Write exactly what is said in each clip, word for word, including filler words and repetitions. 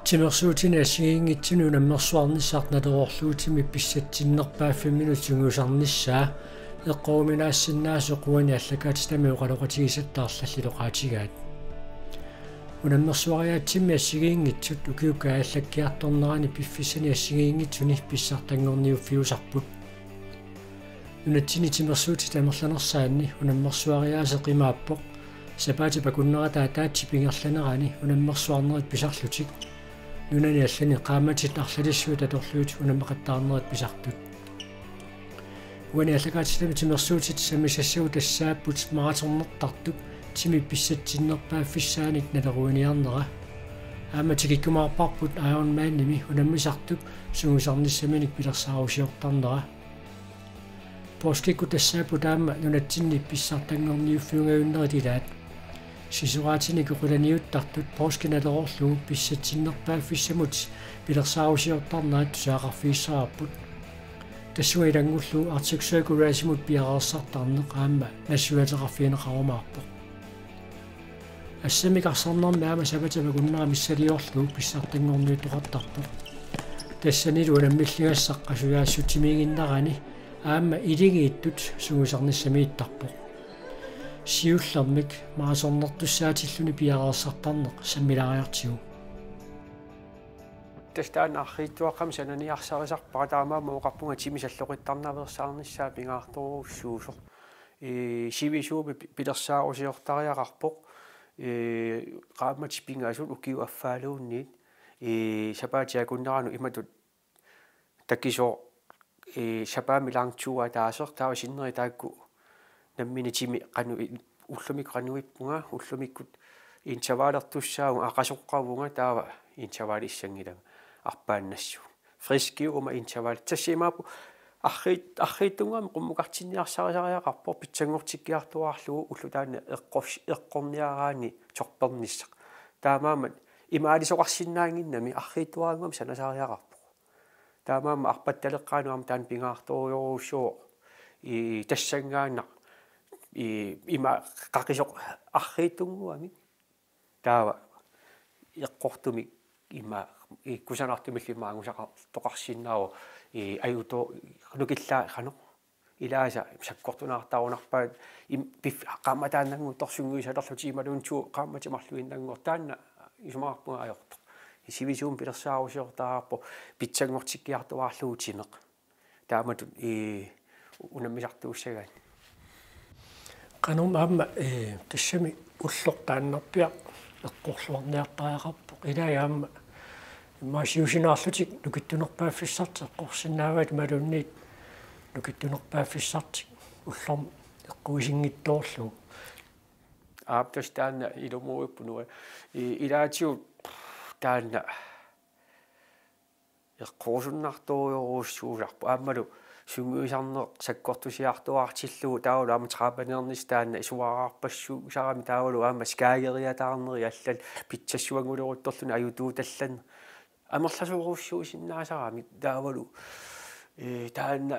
Timersuutini assigiinngitsuni unammersuarnissaq naleroorlugu timip pissatsinnerpaaffimminut sungiusarnissaa eqqoruminaassinnaasoq uani aallakaatitami oqaloqatigisatta arlallit oqaatigaat. Unammersuariaatsimmi assigiinngitsut ukiup kaajallakkiartornerani piffissani assigiinngitsuni pissartanngorniuffiusarput. Nunatsinni timersuutit amerlanersaanni unammersuariaaseq imaappoq: sapaatip akunnerata ataatsip ingerlanerani unammersuarnerit pisarlutik nunani allani qaammatit arlalissuit atorlugit unammeqattaarnerit pisartut. Uani aallakaatitami timersuutit sammisassagut tassaapput maratonnertartup timip pissatsinnerpaaffissaanik naleruiniarnera. Aamma tikikkumaarparput Ironmanimi unammisartup sungiusarnissaminik pilersaarusiortarnera. Poorskikkut tassaapput aamma nunatsinni pissartanngorniuffiungajunnerit ilaat. Sisoraatinik oqilaniuttartut poorski naleroorlugu pissatsinnerpaaffissamut pilersaarusiortarnerat tusagaqarfigissavarput. Tassunga ilanngullugu Arctic Circle Race-imut piareersartarneq aamma nassuiateqarfigineqarumaarpoq. Assammik arsarnermi aamma sapaatip akunnera missiliorlugu pissartanngorniuttoqartarpoq. Tassanilu unammilligassaq qasujaassutimiiginnarani aamma iligiittut sungiusarnissamiittarpoq. Siullermik maratonnertussaatilluni piareersartarneq sammilaariartigu. Tassa taanna arriitsuaqqamik sananiarsarisarpara, taamaammat oqarpunga timi salloqittarnaveersaarnissaa pingaartorujussuusoq. Ee, sivisuumik pi-, pilersaarusiortariaqarpoq. Ee, qaammatit pingasut ukiup affaaluunniit, ee, sapaatip akunneranut imatut takisoq, ee, sapaammi langturit ataaseq, taava sinneri taakku nammineq timi qanoq i-, ullumi qanoq ippunga, ullumikkut intervallertussaavunga, aqasoqqavunga, taava intervallissanngilanga arpaannassuunga. Friskiuvoq aamma intervallit. Tassa imaappoq arriit-, arriitsunnguamik qummukartinniarsarisariaqarpoq pitsanngortikkiartuaarlugu ulloq taanna eqqors-, eqqorniaraanni torpernissaq. Taamaammat imaalisoqarsinnaannginnami arriitsuaranngua sanasariaqarpoq. Taamaammat arpattaleqqaanut aamma taanna pingaartorujorujussuuvoq, ee, tassanngaannaq, ee, ima qaqisoq arriitsunnguamik. Taava eqqortumik ima, ee, kusanartumillu ima angusaqartoqarsinnaavoq, ee, ajuto-, nukillaa qanoq. Ilaasa sakkortunaartarunarpaat im-, pif-, qaammataannanngortoq sungiusalerlutik imaluunniit qaammatit marluinnanngortoq, taanna isumaqarpunga ajortoq. Sivisuumik pilersaarusiortariaqarpoq pitsanngortikkiartuaarlugu timeq. Taamatut, ee, unammisartuussagaanni. Qanormi aamma, ee, tassami ulloq taannarpiaq eqqorluarniartariaqarpoq. Ilai aamma immaqa siusinaarlutik nukittunerpaaffissartik eqqorsinnaavaat imaluunniit nukittunerpaaffissartik ullormut eqquisinngitsoorlugu. Aap, tassa taanna ilumuuipput nuann-, i-, ilaatigut taanna eqqorusunnartorujorujussuusarpoq. Aammalu sungiusarneq sakkortusiartuaartillugu taavalu aamma trappaneernissaa taanna isuararpassuusarami taavalu aamma skaageriataarneri allallu pitsassuannguleruttorluni ajutuutallanneq amerlasoorujussuusinnaasarami taavalu, ee, taanna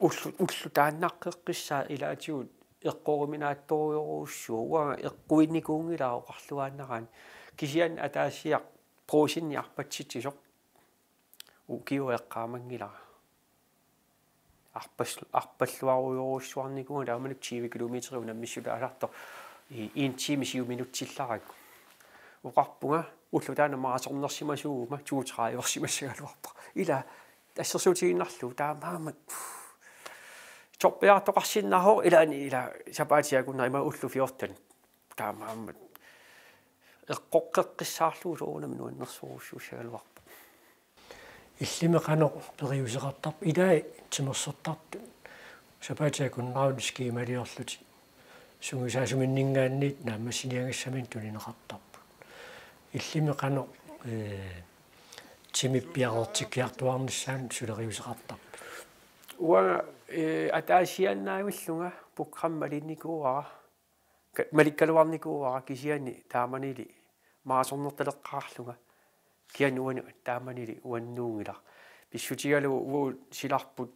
ullu-, ulloq taannaqqeqqissaaq ilaatigut eqqoruminaattorujorujussuuvoq, uanga eqquinnikuunngilara oqarluaannaraanni. Kisianni ataasiaq Brugsenip arpatsitsisoq ukiup eqqaamanngilara. Arpas-, arpalluarujorujussuarnikuuvunga taamanikkut tyve kilometer unammissutaasartoq, i-, en time syv minutsillarakku. Oqarpunga ulloq taanna maratonnersimasuuguma to trediversimassagaluarpoq. Ila assersuutigiinnarlugu taamaammat torpiartoqarsinnaavoq ilaanni ila sapaatip akunnera imaluunniit ulloq fjorten. Taamaammat eqqoqqeqqissaarlugu soorunami nuannersorujussuussagaluarpoq. Illimmi qanoq periuseqartarpa? Ilai timersortartut sapaatip akunneranut skemaliorlutik sungiusaasuminninngaanniit naammassiniagassaminnut tunineqartarput. Illimmi qanoq, ee, timip piareertikkiartuaarnissaanut suleriuseqartarpa? Uanga, ee, ataasiaannavillunga programmi malinnikuuara, ka-, malikkaluarnikuuara kisianni taamanili maratonnertaleqqaarlunga. Kisianni uani taamanili uannuunngilaq. Pissutigalugu uagut silarput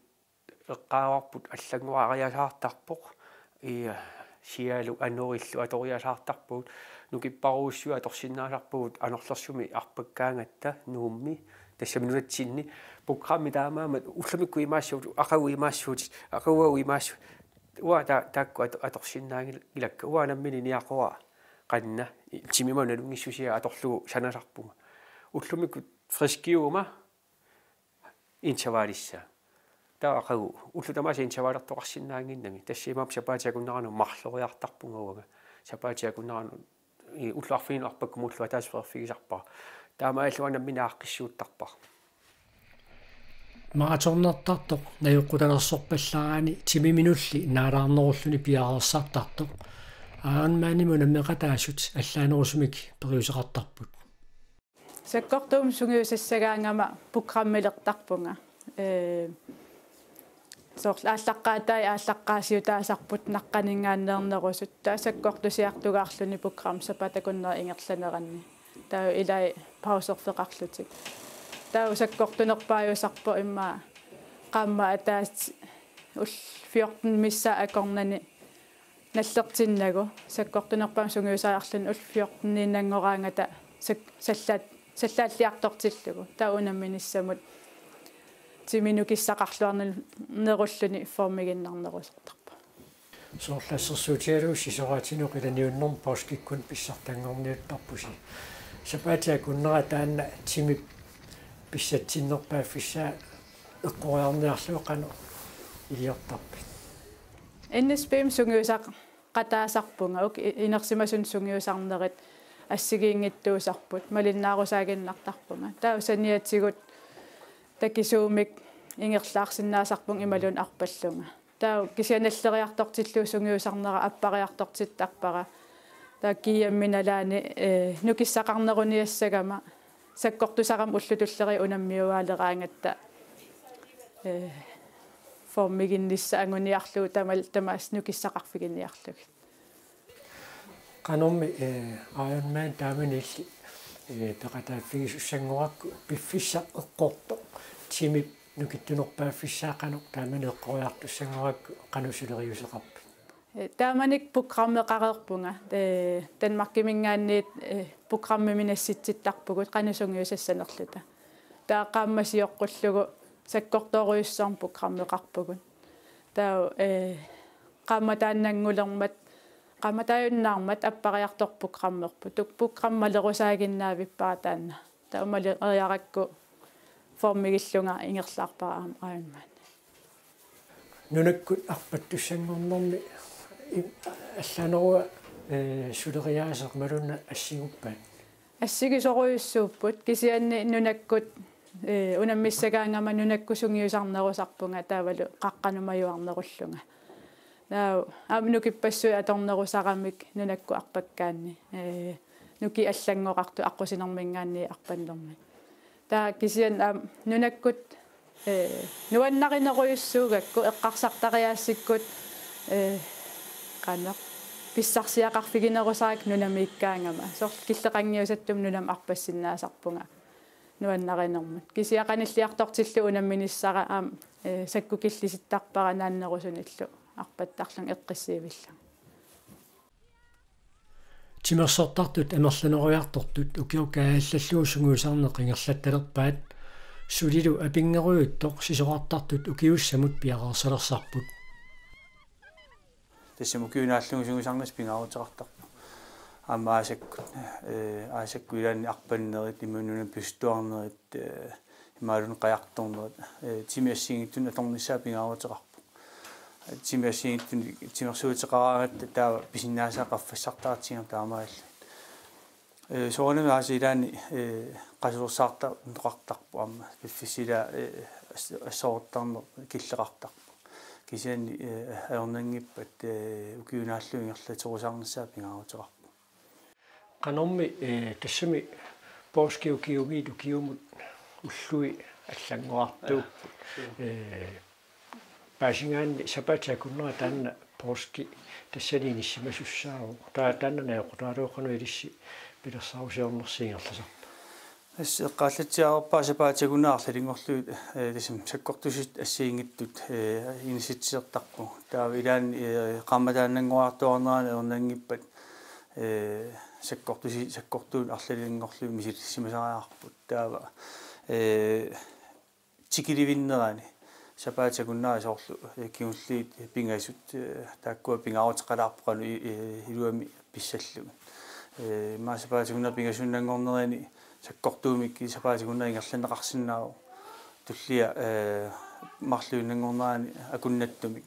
eqqaavarput allanngoriasaartarpoq. Ia, Sialu anorillu atoriasaartarpugut, nukipparujussuit atorsinnaasarpugut anorlersumi arpakkaangatta Nuummi, tassami nunatsinni. Programmi taamaammat ullumikkut imaassuutit, aqagu imaassuutit, aqaguagu imaassuutit. Uanga ta-, taakku ato-, atorsinnaanngilakka. Uanga nammineq niaqora qanna, timimut nalunngissusia atorlugu sanasarpunga. Ullumikkut friskiuguma intervallissaa. Taava aqagu ullut tamaasa intervallertoqarsinnaannginnami. Tassa imaappoq sapaatip akunneranut marloriartarpunga uanga. Sapaatip akunneranut, i, ullut arfinilinnik arpakkumullu ataaseq peerfigisarpara. Taamaalillunga nammineq aaqqissuuttarpara. Maratonnertartoq najoqqutalersorpallaarani timiminulli naalaarnerulluni piareersartartoq Ironmanimut unammeqataasut allaanerusumik periuseqartarput. Sakkortuumik sungiusassagaangama programmilertarpunga. Ee, soorlu aallaqqaatai aallaqqaasiutaasarput naqqaninngaanneernerusut. Taava sakkortusiartugaarluni programmi sapaatip akunneri ingerlaneranni. Taava ilai pauserfeqarlutik. Taava sakkortunerpaajusarpoq immaqa qaammat ataaseq ullut fjorten missaat akornanni nallertinnagu, sakkortunerpaamik sungiusariarluni ullut fjorteniinnanngoraangata sak-, sallaat-, sallaalliartortillugu. Taava unamminissamut timi nukissaqarluarnerulluni formiginnarnerusortarpoq. Soorlu assersuutigalugu sisoraatinik qilaniunnermi poorskikkunik pissartanngorniuttarpusi. Sapaatip akunnera taanna timip pissatsinnerpaaffissaa eqqoriarniarlugu qanoq iliortarpit? N S P-mi sungiusaqataasarpunga, uku i-, inersimasut sungiusarnerit assigiinngitsuusarput, malinnaarusaaginnartarpunga. Taava saniatigut takisuumik ingerlaarsinnaasarpunga imaluunniit arpallunga. Taava kisianni nalleriartortillugu sungiusarnera appariartortittarpara. Taava G M-i nalaani, ee, nukissaqarneruniassagama sakkortusarama ullut tulleriit unammiuaaleraangatta, ee, formiginnissaq anguniarlugu tamal-, tamaasa nukissaqarfiginniarlugit. Qanormi, ee, Ironman taamani illit, ee, peqataaffigisussanngorakku piffissaq eqqortoq timip nukittunerpaaffissaa qanoq taamani eqqoriartussanngorakku qanoq suleriuseqarpit? Ee, taamanikkut programmeqareerpunga. Ee, Danmarkiminngaanniit, ee, programmimik nassitsittarpugut qanoq sungiusassanerluta. Taava qaammat sioqqullugu sakkortoorujussuarmik programmeqarpugut. Taava, ee, qaammataannanngulermat, qaammataajunnaarmat appariartortoq programmerpoq. Taava programmalerusaaginavippara taanna. Taava maleriarakku formigillunga ingerlaarpara aamma Ironman. Nunakkut arpattussanngornermi i-, allaanerua, ee, suleriaaseq imaluunniit assiguppat? Assigisorujussuupput, kisianni nunakkut, ee, unammissagaangama nunakkut sungiusarnerusarpunga taavalu qaqqanumajuarnerullunga. Taava aamma nukippassuit atornerusaramik nunakkut arpakkaanni. Ee, nukiit allanngoqartut aqqusinerminngaanniit arpannermik. Taava kisianni aamma nunakkut, ee, nuannarinerujussuugakku eqqarsartariaassikkut, ee, qanoq pissarsiaqarfiginerusarakku nunamiikkaangama. Soorlu killeqanngiusattumik nunamut arpassinnaasarpunga nuannarinermut. Kisianni qanilliartortillugu unamminissara aamma, ee, sakkukillisittarpara naannerusunillu arpattarlunga eqqissiivillunga. Timersortartut amerlanerujartortut ukioq kaajallallugu sungiusarneq ingerlattalerpaat, sulilu apinngerujuttoq sisorartartut ukiussamut piareersalersarput. Tassami ukiup naallugu sungiusarnissaq pingaaruteqartarpoq. Aamma aasakkut, ee, aasakkut ilaanni arpannerit, imaluunniit pisuarnerit, ee, imaluunniit qajartornerit, ee, timip assigiinngitsunik atornissaa pingaaruteqarpoq. Timip assigiinngitsunik timersuuteqaraangatta taava pisinnaasaat qaffassartaratsigu taamaalilluni. Ee, soorunami aasiit ilaanni, ee, qasuersaartarneqartarpoq aamma piffissap ilaa, ee, as-, assorortarneq killeqartarpoq. Kisianni, ee, ajornanngippat, ee, ukiup naallugu ingerlaterusaarnissaa pingaaruteqarpoq. Qanormi, ee, tassami poorskit ukiumiit ukiumut ullui allanngorartuupput. Ee, paasigaanni sapaatip akunnera taanna poorski tassani inissimasussaavoq. Taa-, taanna najoqqutaalugu qanoq ilissi pilersaarusiornersi ingerlasarpa? Tassa eqqaallatsiarpaa sapaatip akunnera arlalinngorlugit, eh, tassami sakkortuutit assigiinngitsut, eh, inissitsitertarput. Taava ilaanni, eh, qaammataannannguartuarnerani ernanngippat, eh, sakkortuutit, sakkortuutit arlalinngorlugit misilissimasariaqarput. Taava, eh, tikilivinnerani sapaatip akunnera soorlu, eh, kingulliit pingasut, eh, taakkua pingaaruteqalaarpoq qanoq i-, eh, iluamik pissallugit. Eh, immaqa sapaatip akunnera pingasunnanngornerani sakkortuumik sapaatip akunnera ingerlanneqarsinnaavoq. Tullia, eh, marluinnanngornerani akunnattumik.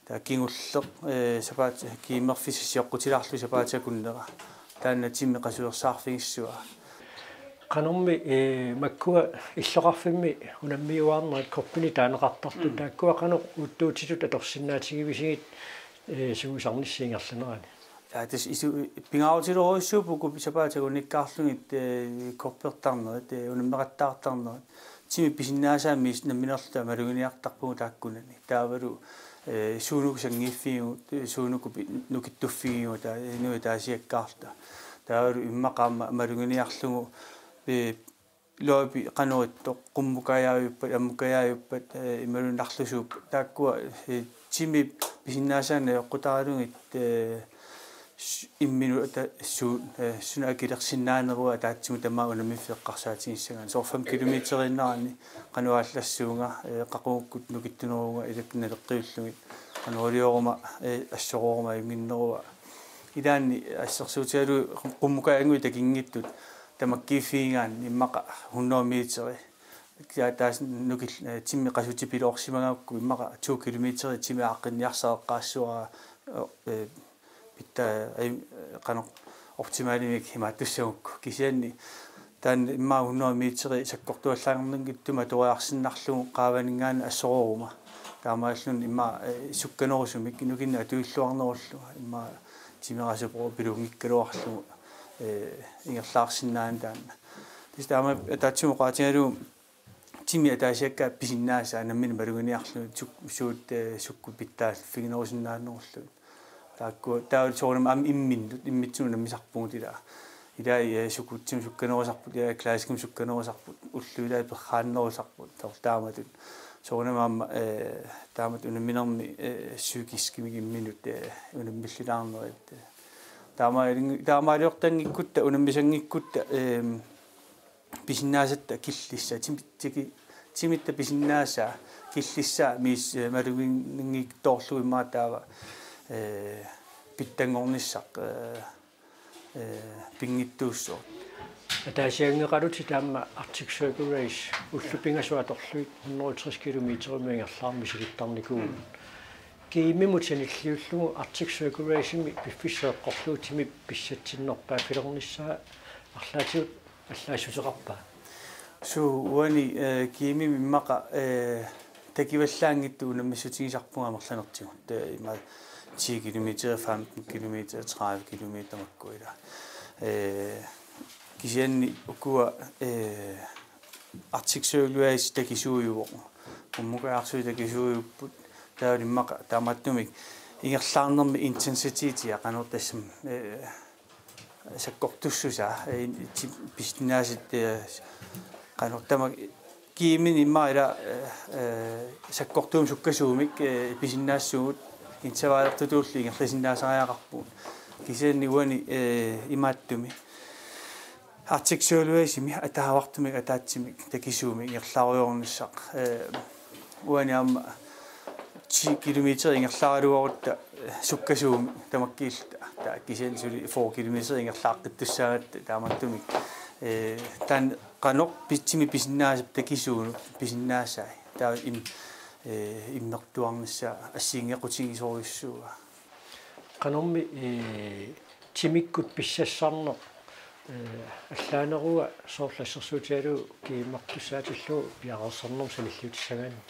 Taava kingulleq, eh, sapaat-, kiimmerfissaq sioqqutilaarlugu sapaatip akunnera. Taanna timi qasuersaarfigissuaa. Qanormi, eh, makkua illoqarfimmi unammiuaarnerit cupinik taaneqartartut, mm, taakkua qanoq uuttuutitut atorsinnaatigivisigit, eh, sungiusarnissi ingerlanerani? Ja, tassa isu-, pingaarutilerujussuupput uku sapaatip akunnikkaarlugit, eh, cupertarnerit, eh, unammeqattaartarnerit. Timi pisinnaasaat miis-, nammineerluta maluginiartarpugut taakkunani. Taavalu, eh, suunuku sanngiiffigigut, eh, suunuku pi-, nukittuffigigut, taa-, inuit ataasiakkaarluta. Taavalu immaqa aamma maluginiarlugu, eh, loopi qanoq ittoq, qummukajaajuppat, ammukkajaajuppat, eh, imaluunniit narlusuuppat. Taakkua, eh, timi pisinnaasaanni ajoqutaralugit, eh, s-, imminut ata-, suut, eh, suna akilersinnaaneruat ataatsimut tamaat unammiffik eqqarsaatigissagaanni. Soorlu fem kilometeriinnaanni qanoq aallassuunga, eh, qaqugukkut nukittuneruvunga ilakka naleqqiullugit. Qanoq ilioruma, eh, assorooruma ajunnginnerua. Ilaanni assersuutigalugu qum-, qummukajaannguit takinngitsut tamakkiiffigigaanni immaqa hundrede meteri. Kia taas nukil-, eh, timi qasutipiloorsimagukku immaqa to kilometeri timi aaqqinniarsaq eqqaassuara, eh, pitsaa, eh, qanoq optimalimik imaattussagukku. Kisianni taanna immaqa hundrede meteri sakkortuallaanngitsumik atoriarsinnarlugu qaavaninngaanniit assorooruma. Taamaalilluni immaqa, eh, sukkanerusumik nukinnik atuilluarnerullunga immaqa timerasoq piluunngikkaluarlugu, eh, ingerlaarsinnaaneq taanna. Tassa taama ataatsimut oqaatigalugu timi ataasiakkaat pisinnaasaat nammineq maluginiarlugit suk-, suut, eh, sukkut pitsaaffiginerusinnaanerullugit. Taakku taava soorunami aamma imminnut, immitsinnut unammisarpugut ilaa. Ilai, eh, sukutsimut sukkanerusarput, ilai klassikkimut sukkanerusarput, ullut ilai perraannerusarput, soorlu taamatut. Soorunami aamma, eh, taamatut unamminermi, eh, psykiskimik imminut, eh, unammillilaarnerit. Taamaalin-, taamaaliortanngikkutta, unammisangikkutta, ehm, pisinnaasatta killissaa, timi-, tiki-, timitta pisinnaasaa killissaa miis-, eh, maluginngitsoorlugu immaqa taava, eh, pitsanngornissaq, eh, eh, pinngitsuussaaq. Ataasianngeqalutit taama Arctic Circle Race ullut pingasut atorlugit hundrede tres kilometerimut ingerlaarneq misilittarnikuuvugut. Mm. GM-imut sanilliullugu Arctic Circle Race-imi piffissaq eqqorlugu timi pissatsinnerpaaffilernissaa arlaatigut allaassuseqarpa? Suu, uani, eh, GM-imi immaqa, eh, takivallaanngitsut unammissutigisarpunga amerlanertigut. Eh, ima ti kilometer, femten kilometer, tredive kilometer makku ilaa. Eh, kisianni ukua, eh, Arctic Circle Race takisuujuvoq. Qummukajaarsuit takisuujupput. Taava immaqa taamaattumik ingerlaarnermi intensitetia qanoq tassami, eh, sakkortussusaa, eh, ti-, pisinnaasat, eh, qanoq tamakku GM-imi immaqa ilaa, eh, eh, sakkortuumik sukkasuumik, eh, pisinnaassuugut intervallertutulli ingerlasinnaasariaqarpugut. Kisianni uani, eh, imaattumi Arctic Circle Race-imi ataavartumik ataatsimik takisuumik ingerlaarujoornissaq. Eh, uani aamma ti kilometer ingerlaaraluarutta, eh, sukkasuumik tamakkiilluta. Taava kisianni suli fyrre kilometer ingerlaaqqittussaagatta taamaattumik. Eh, taanna qanoq pi-, timi pisinnaasap takisuunut pisinnaasai. Taava im-, eh, immertuarnissaa assigiinngequtigisorujussuuaa. Qanormi, eh, timikkut pissassarneq, eh, allaanerua soorlu assersuutigalugu GM-ertussaatillugu piareersarnermut sanilliutissagaanni?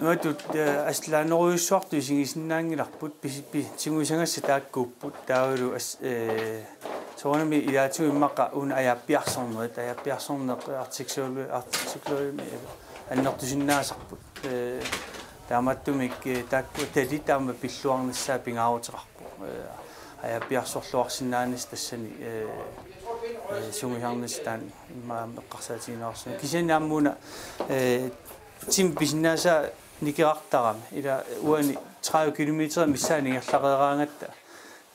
Imatut, eh, allaanerujussuartut isigisinnaanngilarput pisi-, pi-, tiguisagassat taakkuupput taavalu as-, eh, soorunami ilaatigut immaqa una ajaappiarsornerit, ajaappiarsorneq Arctic Circle, Arctic Circle-imi annertusinnaasarput. Eh, taamaattumik, eh, taakku talit taama pilluarnissaat pingaaruteqarpoq. Eh, ajaappiarsorluarsinnaanissaq tassani, eh, Sungiusarnissaq taanna immaqa eqqarsaatigineqarsinnaavoq. Kisianni aamma una, eh, timi pisinnaasaa nikerartarami. Ila uani tredive kilometer missaani ingerlaqeeraangatta.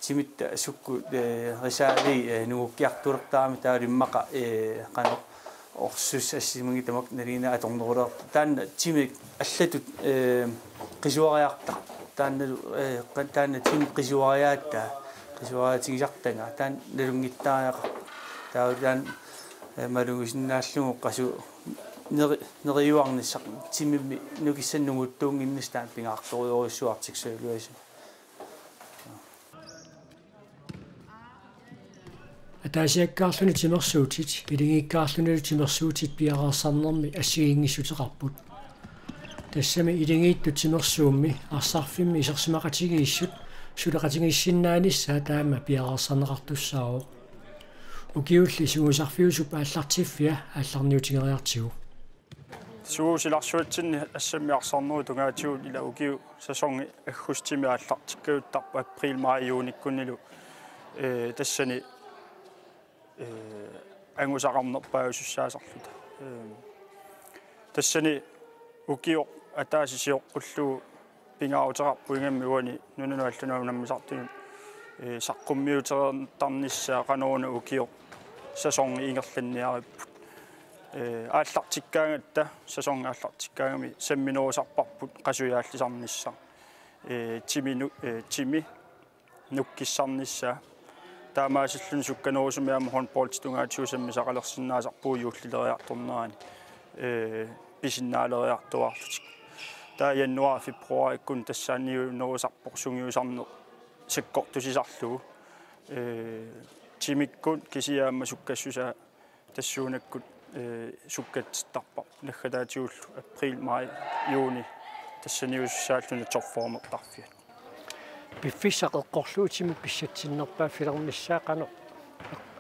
Timitta sukkut, eh, risaalii, eh, nungukkiartulertarami taava immaqa, eh, qanoq orsussassimanngitsoq tamakku nalinga atornerulerpoq. Taanna timi allatut, eh, qisuariartarpoq. Taanna, eh, qa-, taanna timi qisuariaattaa, qisuariaatigisartagaa, taanna nalunngittariaqarpoq. Taava taanna, eh, malugisinnaallugu qasut neri-, neriuarnissaq timimmi nukissanik nunguttuunnginnissaq taanna pingaartorujussuuartikkut sualuasut. Ataasiakkaarluni timersuutit, iligiikkaarlunilu timersuutit piareersarnermi assigiinngissuteqarput. Tassami iligiittut timersuummi arsarfimmi isersimaqatigiissut suleqatigiissinnaanissaa taama piareersarneqartussaavoq. Ukiulli sungiusarfiusup aallartiffia aallarniutigeriartigu. Suut silarsuatsinni assammik arsarnerup tungaatigut ila ukiup sæsoni aggustimi aallartikkajuttarput april, maj, juunikkunnilu, eh, tassani, eh, angusaqarnerpaajusussaasarluta. Eh, tassani ukioq ataaseq sioqqullugu pingaaruteqarpoq ingammik uani nunanut allanut unammisartunut, eh, saqqummiutereertarnissaa qanoruna ukioq sæsoni ingerlanniaripput. Eh, aallartikkaangatta, sæsoni aallartikkaangami samminerusarparput qasujaallisarnissaq. Eh, timi nu-, eh, timi nukkissarnissaa. Taamaasilluni sukkanerusumik aamma håndboldi tungaatigut sammisaqalersinnaasarpugut juullileriartornerani, eh, pisinnaaleriartuaarlutik. Taava januar, februarikkut tassaaniunnerusarpoq sungiusarneq sakkortusisarlugu. Eh, timikkut kisianni aamma sukkassusaa tassuunakkut, eh, sukkatsittarparput. Naggataatigullu april, maj, juuni tassaniusussaalluni topformertarfiat. Piffissaq eqqorlugu timi pissatsinnerpaaffilernissaa qanoq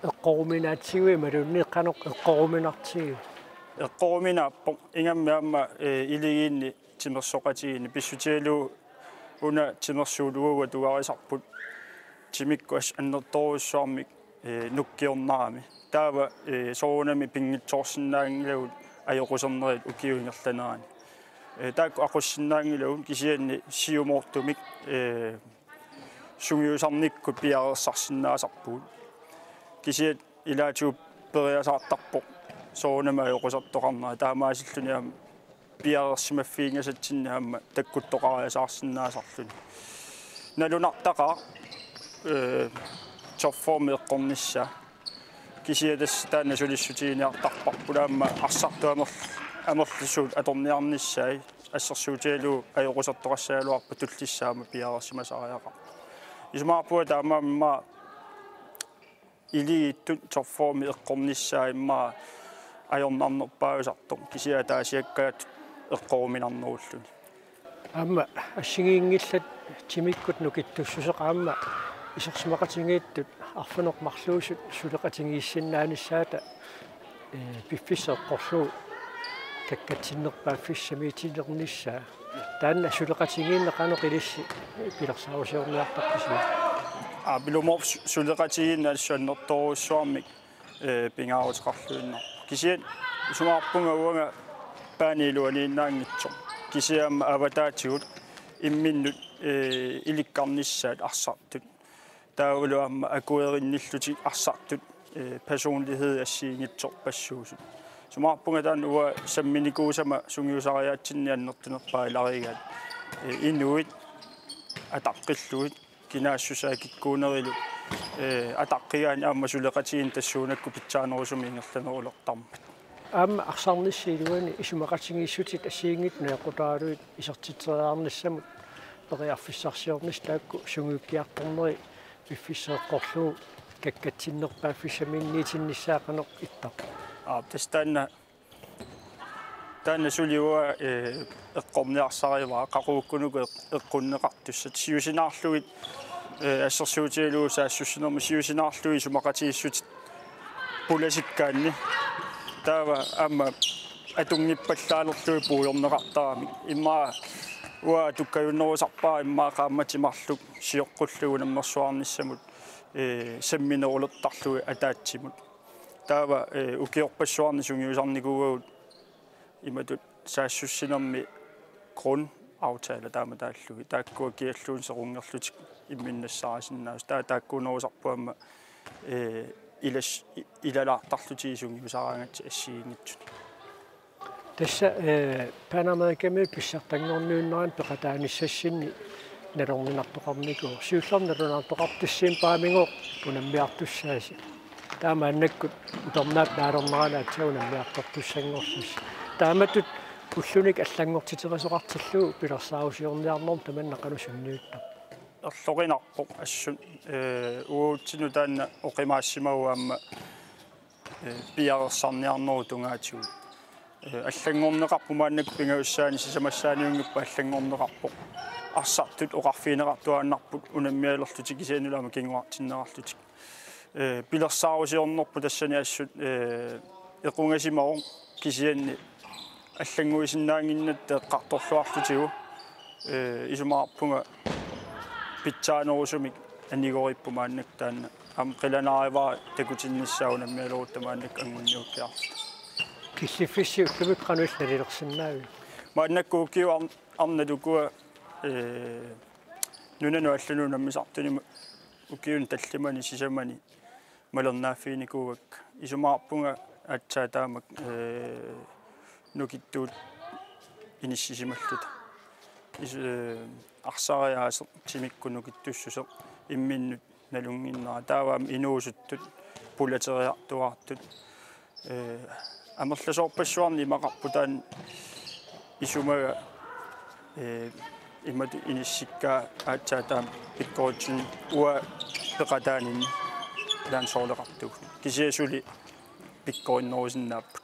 eqqoruminaatsigu imaluunniit qanoq eqqoruminartigu? Eqqoruminaappoq ingammik aamma, eh, iligiinni timersoqatigiinni pissutigalugu una timersuut uagut atugarisarput timikkut as-, annertoorujussuarmik, eh, nukkiornarami. Taava, eh, soorunami pinngitsoorsinnaanngilagut ajoqusernerit ukiup ingerlanerani. Eh, taakku aqussinnaanngilagut kisianni siumoortumik, eh, sungiusarnikkut piareersarsinnaasarpugut. Kisianni ilaatigut periasaartarpoq soorunami ajoqusertoqarnera taamaasilluni aamma piareersimaffigingasatsinnik aamma takkuttoqariasaarsinnaasarluni. Nalunartaqaaq, eh, topformi eqqornissaa. Kisianni tassa taanna sulissutiginiartarparput aamma arsartut amer-, amerlasuut atorniarnissaat assersuutigalugu ajoqusertoqassagaluarpat tullissaa aamma piareersimasariaqarpoq. Isumaqarpunga taamaammat iligiittut topformi eqqornissaa immaqa ajornarnerpaajusartoq kisianni ataasiakkaatut eqqoruminarnerulluni. Aamma assigiinngillat timikkut nukittussuseq aamma isersimaqatigiittut arfineq-marluusut suleqatigiissinnaanissaata, eh, piffissaq eqqorlugu kakkatsinnerpaaffissamiitilernissaa. Taanna suleqatigiinneq qanoq ilissi pilersaarusiorniartarpisiuk? Aa, ilumoorpoq su-, suleqatigiinneq assut annertoorujussuarmik, eh, pingaaruteqarluinnarpoq. Kisianni isumaqarpunga uanga baani iluaniinnaanngitsoq. Kisianni aamma avataatigut imminnut, eh, ilikkarnissaat arsartut. Taavalu aamma akuerinnillutik arsartut, eh, personlighed assigiinngitsorpassuusut. Isumaqarpunga taanna uanga samminikuusama sungiusariaatsinni annertunerpaat ilarigaat. Eh, inuit ataqqillugit kinaassusaa kikkuunerilu, eh, ataqqigaanni aamma suleqatigiinneq tassuunakkut pitsaanerusumik ingerlanerulertarmat. Aamma arsarnissap iluani isumaqatigiissutit assigiinngitsut najoqqutaralugit isertitseriarnissamut periarfissarsiornissaq taakku sungiukkiartorneri piffissaq eqqorlugu kakkatsinnerpaaffissaminniitinnissaa qanoq ittarpa? Aa, tassa taanna, taanna suli uanga, eh, eqqorniarsarivara qaqugukkunuku eq-, eqqunneqartussat siusinaarlugit, eh, assersuutigalugu saassussinermi siusinaarlugit isumaqatigiissutit pulasikkaanni. Taava aamma atunngippallaalerlugit puigorneqartaramik. Immaqa uanga atukkajunnerusarpara immaqa qaammatit marluk sioqqullugu nammersuarnissamut, eh, samminerulertarlugit ataatsimut. Taava, eh, ukiorpassuarni sungiusarnikuuagut imatut saassussinermi grundaftale taamaallaat. Taakkua kialluunniit sequngerlutik imminnut nassaarisinnaasut. Taava taakkuunerusarput aamma, eh, ilas-, i-, ilalaartarlutigit sungiusaraangatta assigiinngitsut. Tassa, eh, Panamerikami pissartanngorniunnerani peqataanissassinni nalorninartoqarnikuuvoq. Siullermik nalunaartoqartussaammigooq unammiartussaasi. Taava maannakkut upernaap naalernerani aatsaat unammiartortussanngorlusi. Taamatut ullunik allanngortiterisoqartillugu pilersaarusiorniarnermut tamanna qanoq sunniuttarpa? Erloqinarpoq assut, eh, uatsinnut taanna oqimaassimavoq aamma, eh, piareersarniarnerup tungaatigut. Eh, allanngorneqarpoq maannakkut pingajussaani sisamassaaniunngippat allanngorneqarpoq. Arsartut oqarfigineqartuaannarput unammialerlutik kisiannili aamma kinguartinneqarlutik. Eh, pilersaarusiornerput tassani assut, eh, equngasimavoq kisianni allannguisinnaannginnatta eqqartorluarlutigu, eh, isumaqarpunga pitsaanerusumik anigoriippoq maannakkut taanna. Aamma qilanaarivara takutinnissaa unammialerutta maannakkut anguniukkiarluta. Killiffissi ullumikkut qanoq illit nalilersinnaavit? Maannakkut ukiut ar-, arnat ukua, eh, nunanut allanut unammisartunut ukiuni tallimani sisamani malernaaffiginikuuakka. Isumaqarpunga aatsaat taamak, eh, nukittuut inissisimalluta. Is-, eh, arsariaaseq timikkut nukittussuseq imminnut nalunnginnera. Taava aamma inuusuttut, pulateriartuaartut. Eh, amerlasoorpassuarnik imaqarpoq taanna isumaga, eh, imatut inissikkaa aatsaat taama pikkoritsinni uanga peqataaninni landsholdeqartugut. Kisianni suli pikkorinnerusinnaapput.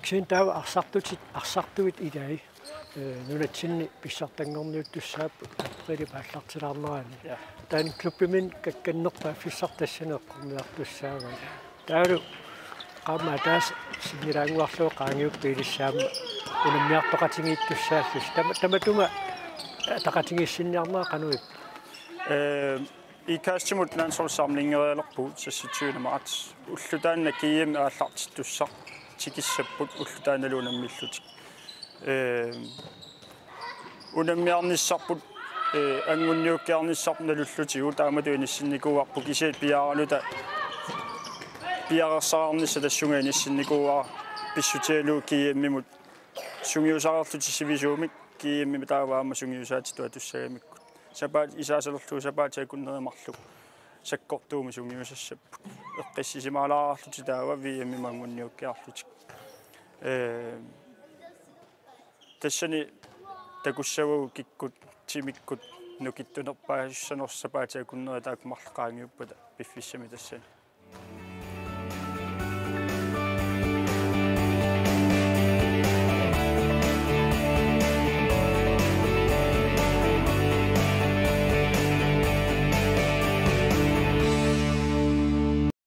Kisianni taava arsartutit, arsartuit ilai, eh, nunatsinni pissartanngorniuttussaapput aprilip aallartilaarnerani. Ja. Taanna klubbiminnut kakkannerpaaffissaq tassani eqqorniartussaavaa. Taavalu qaammat ataaseq sinnilaannguarlugu qaangiuppat ilissi aamma unammiartoqatigiittussaallusi. Tama-, tamatuma ataqatigiissinniarnera qanoq ippa? Eh, Ikastimut landsholdssamlingerialerpugut seksogtyvende marts. Ulloq taanna G M aallartittussaq tikissapput ulloq taannalu unammillutik. Eh, unammiarnissarput, eh, anguniukkiarnissarput nalullutigu taamatut inissinnikuuarput kisianni piaaralluta piareersarnissaq tassunga inissinnikuuara pissutigalugu G M-imut sungiusareerlutik sivisuumik G M-imi taava aamma sungiusaatitut atussagamikku. Sapaat isaasalerlugu sapaatip akunneri marluk sakkortuumik sungiusassapput. Eqqissisimalaarlutik taava V M-imut anguniukkiarlutik. Eh, tassani takussavagut kikkut timikkut nukittunerpaasussanersut sapaatip akunneri taakku marluk qaangiuppata piffissami tassani.